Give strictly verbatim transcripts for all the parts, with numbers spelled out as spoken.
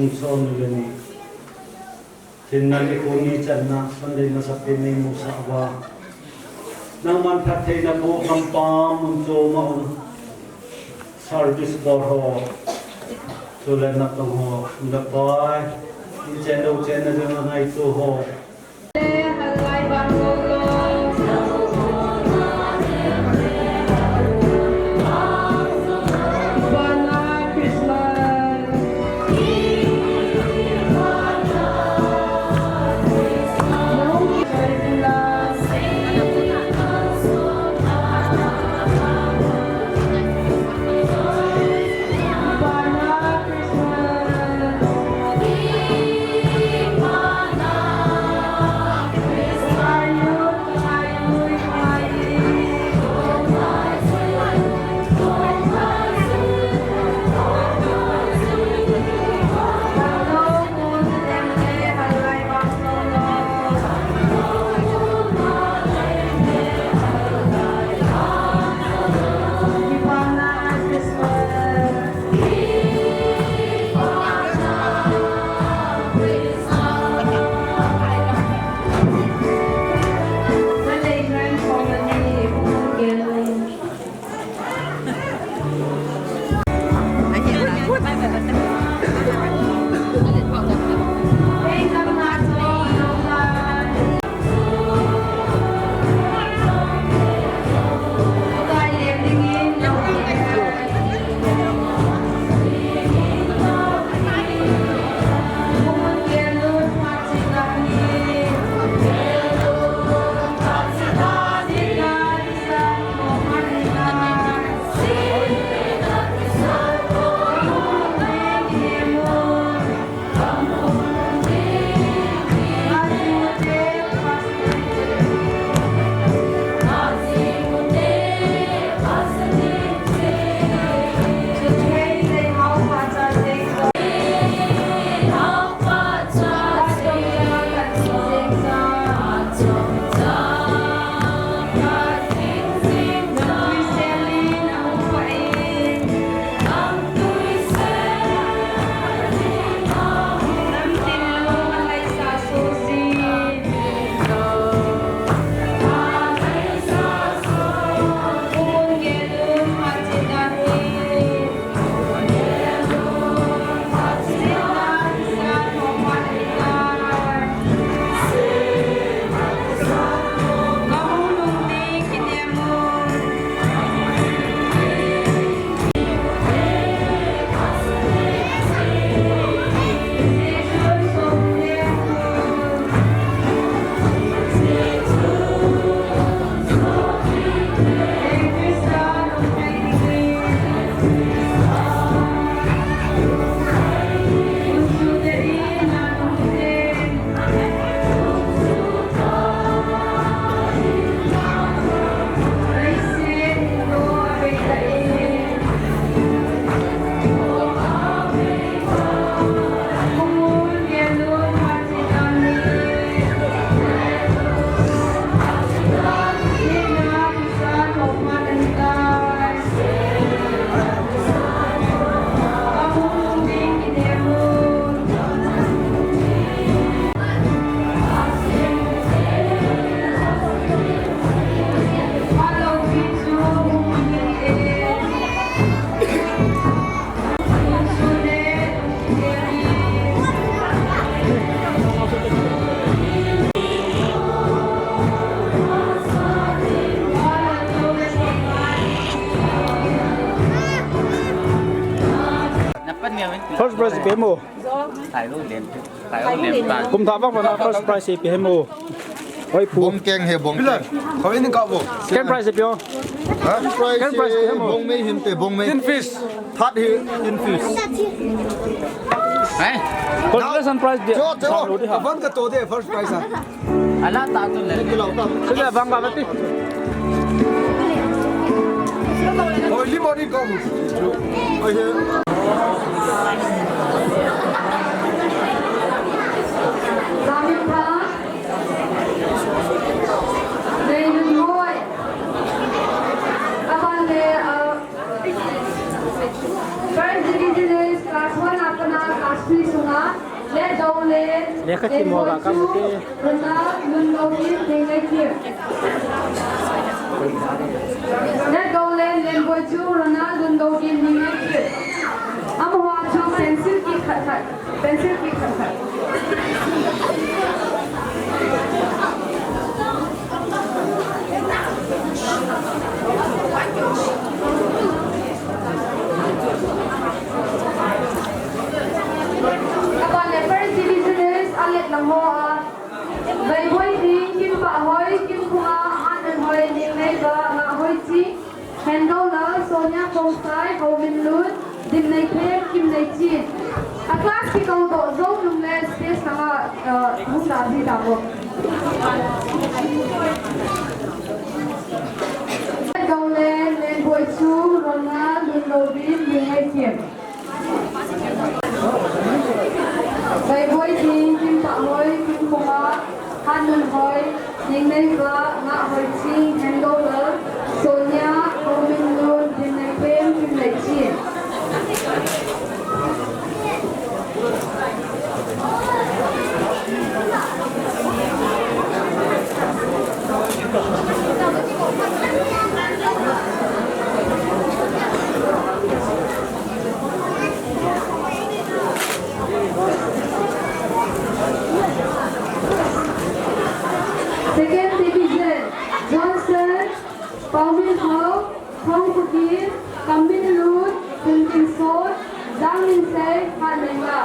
Som le ni. Thinna nikho ni channa Sunday masapen neimusah uva, nangman phattheina boh kampam mun chom a um service bol ho, chule natong ho, napai, ichenna uchenna ding a ngaito ho. First prize ipi mo? Kum thah vang vang a first prize ipi mo? Oi pu. Bongkeng he, bongkeng. Koi ni ka bo. Second prize ipi o? Ha? Second prize ipi mo? Bongmei hinte, bongmei. Tin fish. Third hi tin fish. Hai. Consolation prize dia. Jo, jo. Sa lo di ha. Van ka to de first prize ha. Ala ta tu le. Sila bang ka mati. Oi, li mo ni ko. Oi he. First division is class one a pat a class three sunga Letdolen, Lekha Kimol ga ka Lenboichu, mute. Ronald Lunlobin, Dingleikim. Letdolen, Lenboichu, Ronald Lunlobin, Dingleikim. Amaho chu pencil kit khat khat, pencil kit khat khat. Aban le first division is Alet Langho a. Veiboi Ding, Kimpahhoi, Kimkhunga, Hanunhoi, Ningneiva, Ngahhoiching, Hendola, Sonia Khongsai, Hominlun, Dimneithem, Kimneichin. A class kikou doh jou nung le space langa, uh, hung da ji da mo. Donglen, Lenboichu, Ronald, Lunlobin, Lunheikim. Veiboi Ding, Kimpahhoi, Kimkhunga, Hanunhoi, Ningneiva, Ngahhoiching, Hendola, Sonia, Hominlun, Dimneithem, Kimneichin. Second division, Johnson, Paominhao, Thongkhokim, Kamminlun, Thunkinsot, Jangminsei, Hatneinga.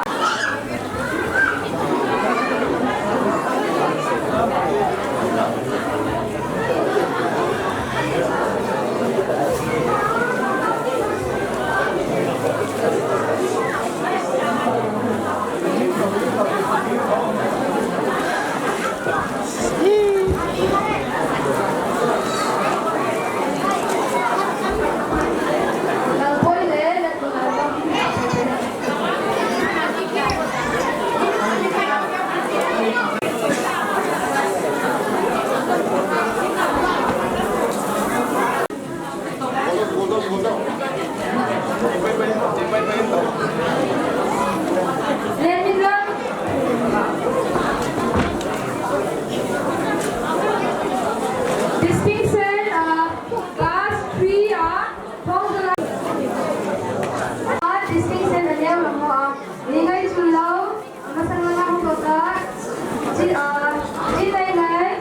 Distinction, uh, class three, uh, distinction, uh, Ningai Chulou. Masang langa hung to ta. Chi, ah, chi nai nai.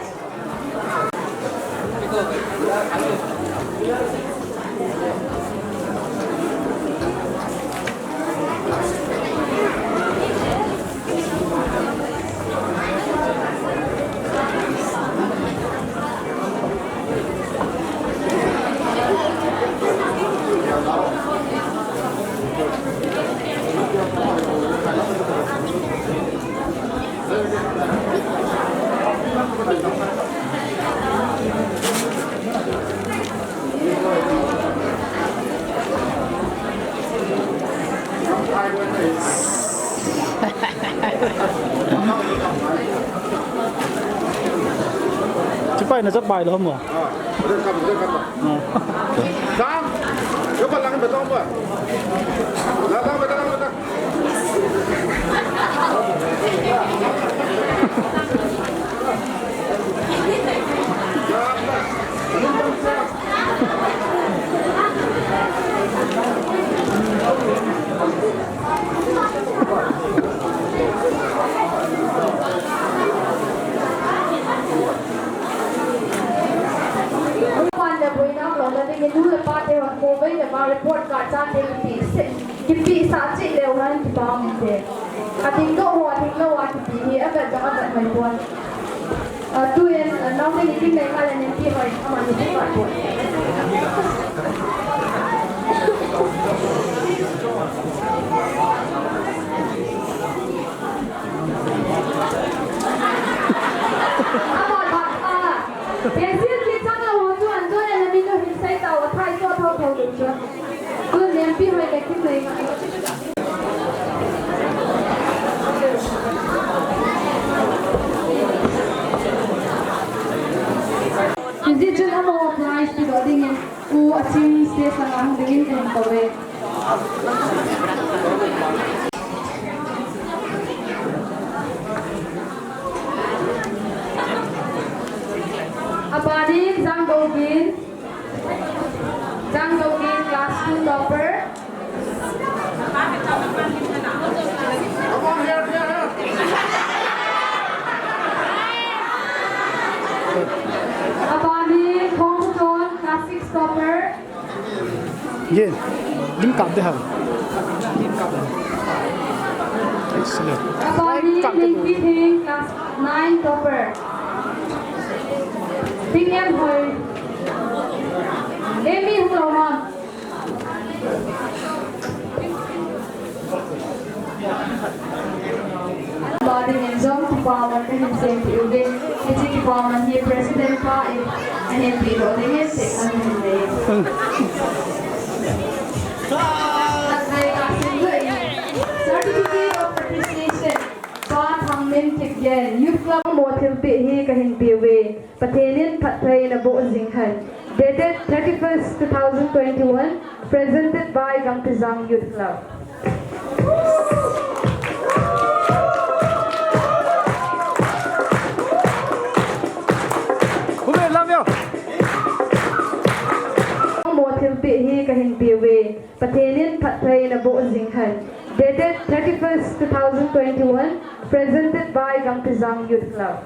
Chipai na chapai lo mo. Ah, dah kap, dah kap. Ah. Sang, coba lang betul apa? Lang, lang betul, lang betul. Pan le boina lona dingin nu le pa te hon khovei le va report card chate kipe sah cheh leu hen kipa um inte. Ading doh ho, ading lou a kipe hi avet jong avet mai pon. Ah, tuin, ah, nau ding ipi nei kale nei pi hoi, ama ni pi hoi pon. Ama ba, ah, pencil kit chang lou ho chu an don le min u hin sei tao, athai so thotho ding chu. Tun Nempi hoi le Kimneinga. Hijeh chun amaho prize pedoh dingin U Aching stage langa hung dingin kahin kouve. Ye, lim kap de ham. Lim kap de. Excellent. Abani Lim kap de. Lim Kithing, class nine topper. Ting Em Hoi. Emi hung lou ma. Ba dingin jong kipaman kahin sempeh uve. Hiche kipaman hi President pa in ahin peh doh dingin ti ahin nei. Khatvei kasim uve. Certificate of Appreciation. Pa Thangmin Kipgen, Youth Club. Mo thilpeh hi kahin peh uve. Pathen in phatthei naboh jing hen. Dated thirty-first, two thousand twenty-one, presented by Gangtijang Youth Club. Mo thilpeh hi kahin peh uve. Pathen in phatthei naboh jing hen. Dated thirty-first, two thousand twenty-one, presented by Gangtijang Youth Club.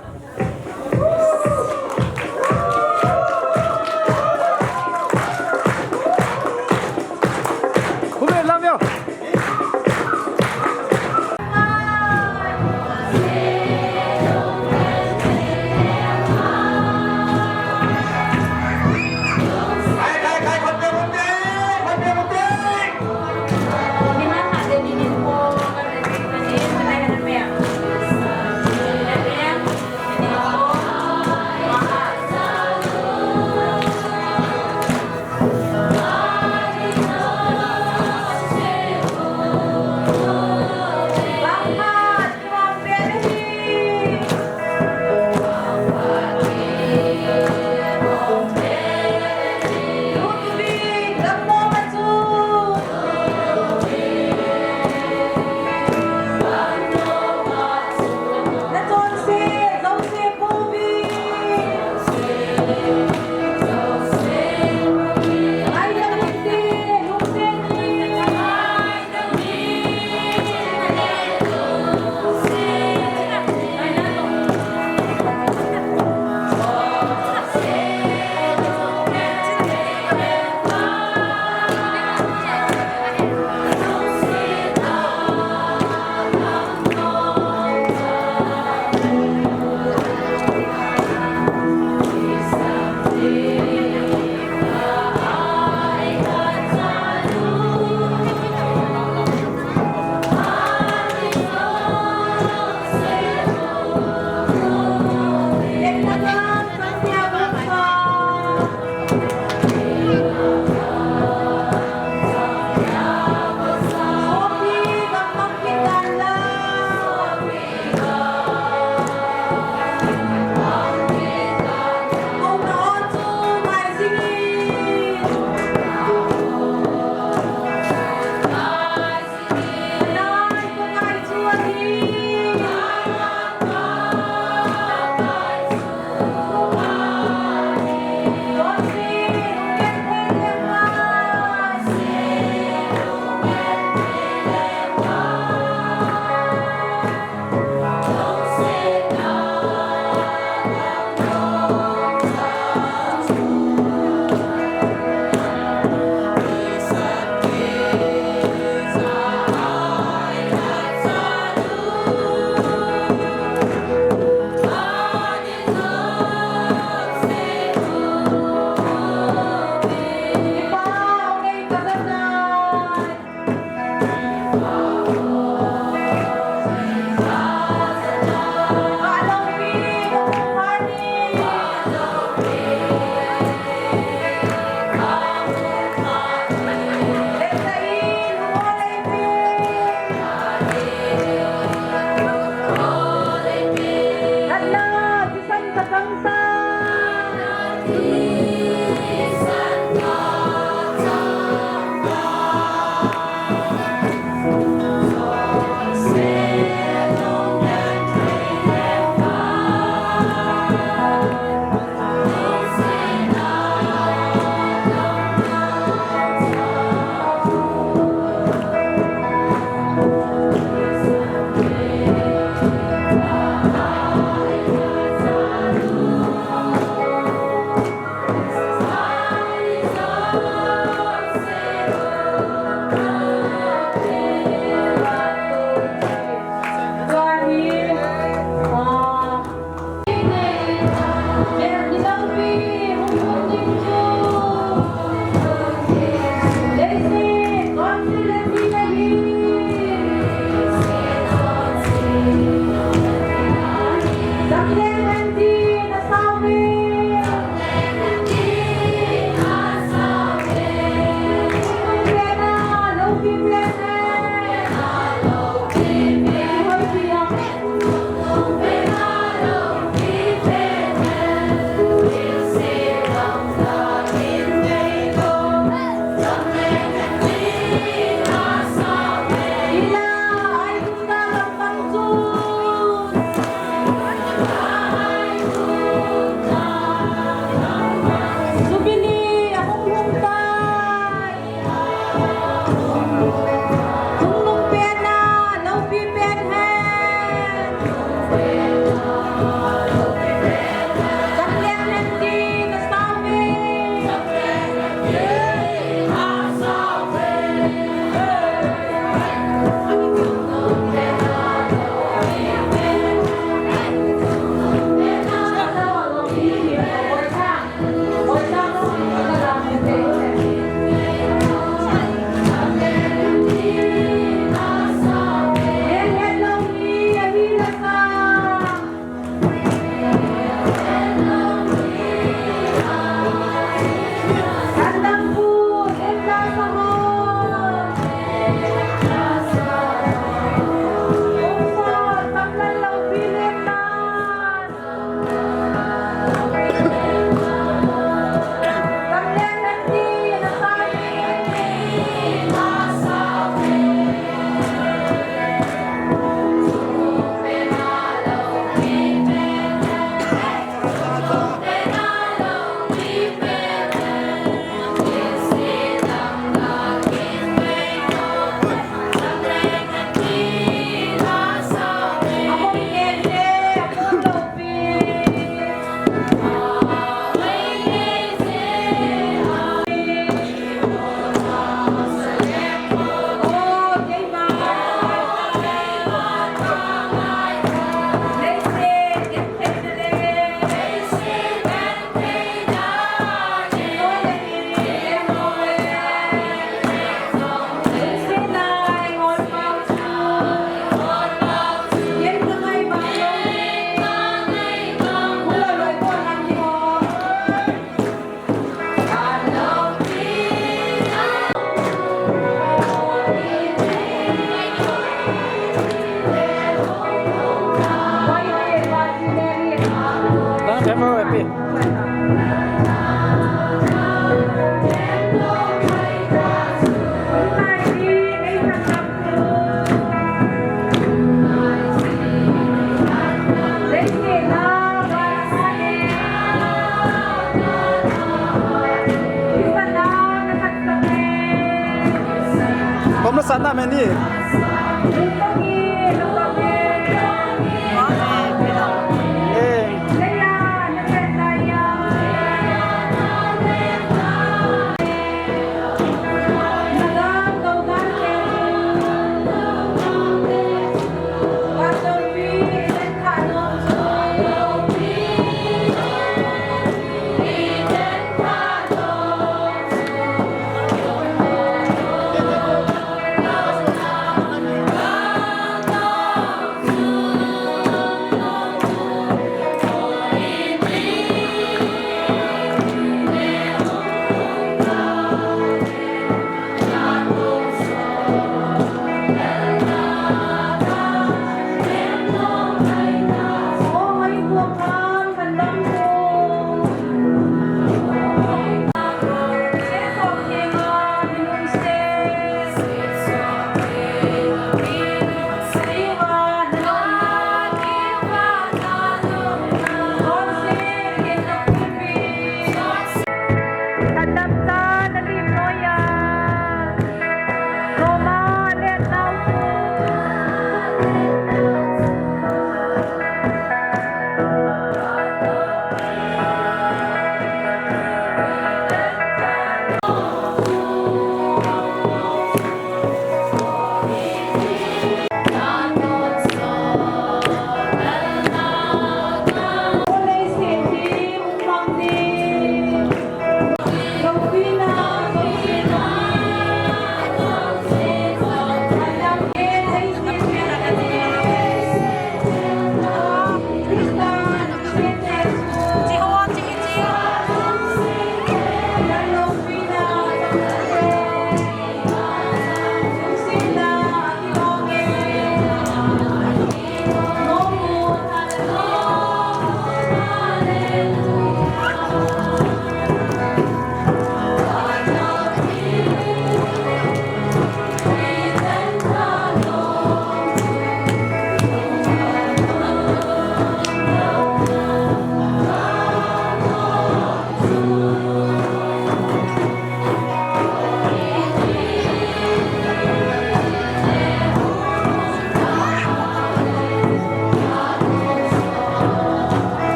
Ani. Eh.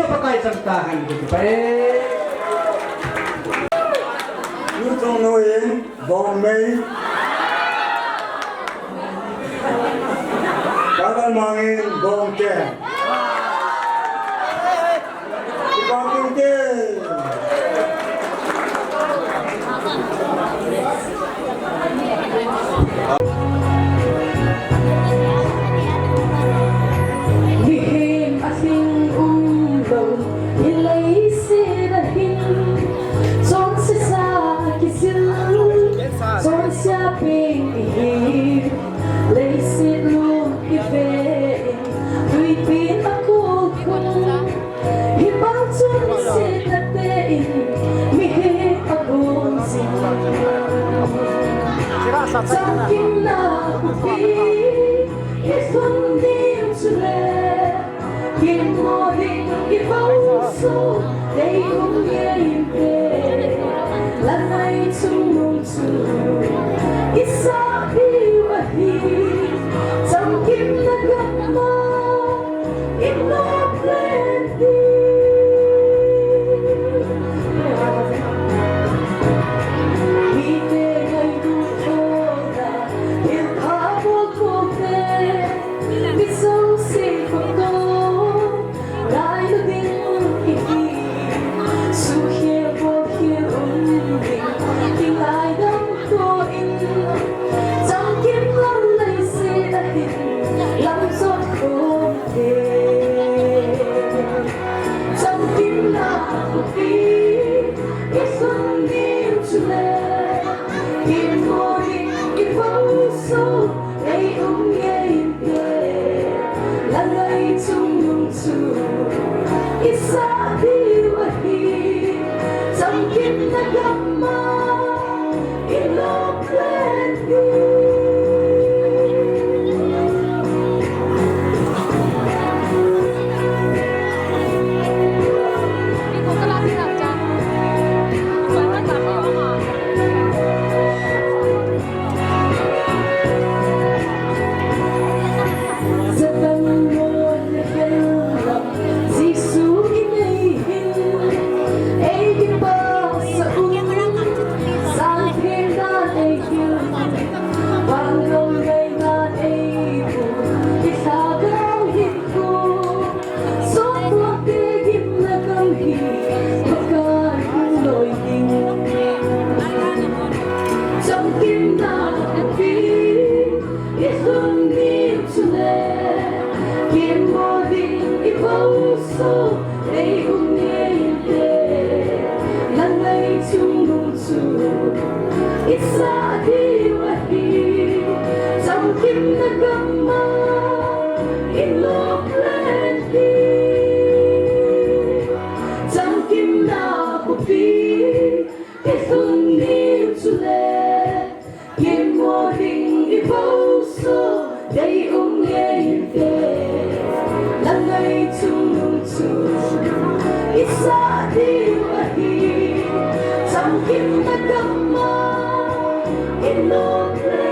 Pakai chang tahen kipah e. Nuchung nu in bong mei. Kagal mangin bong ke. Kipah tung ke. Mihem ahing umlou hi leiset ahin, chonse sa kisil, chonse pen ihi, leiset lum ive in, tuipen akol khum. Hibang chun sitna te in mihem abon jing. Chamkimna khopi ilhun ding chule, kimmo ding ibol so, deium ngeinte. Langai chungnung chu isah diu ahi, chamkimna gam'a. Chamkim lam leiset ahin lam jot khom e. Chamkimna khopi ilhun ding chule, kimmo ding ibol so, deium ngeinte. Langai chungnung chu isah diu ahi, chamkimna gam'a. Jesu i nei hin, ei kipah sah un, Sangtheng dan ei khel, vangam dei dan ei pu, i lhagao hinkho, sotphuh te gimna gam hi, Pakai hung loi ding. Chamkimna khopi ilhun ding chule, kimmo ding ibol so, deium ngeinte. Langai chungnung chu isah diu ahi, chamkimna gam'a. Inlop len ding, chamkimna khopi ilhun ding chule, kimmo ding ibol so, deium ngeinte. Langai chungnung chu isah diu ahi, chamkimna gam'a. Inlop len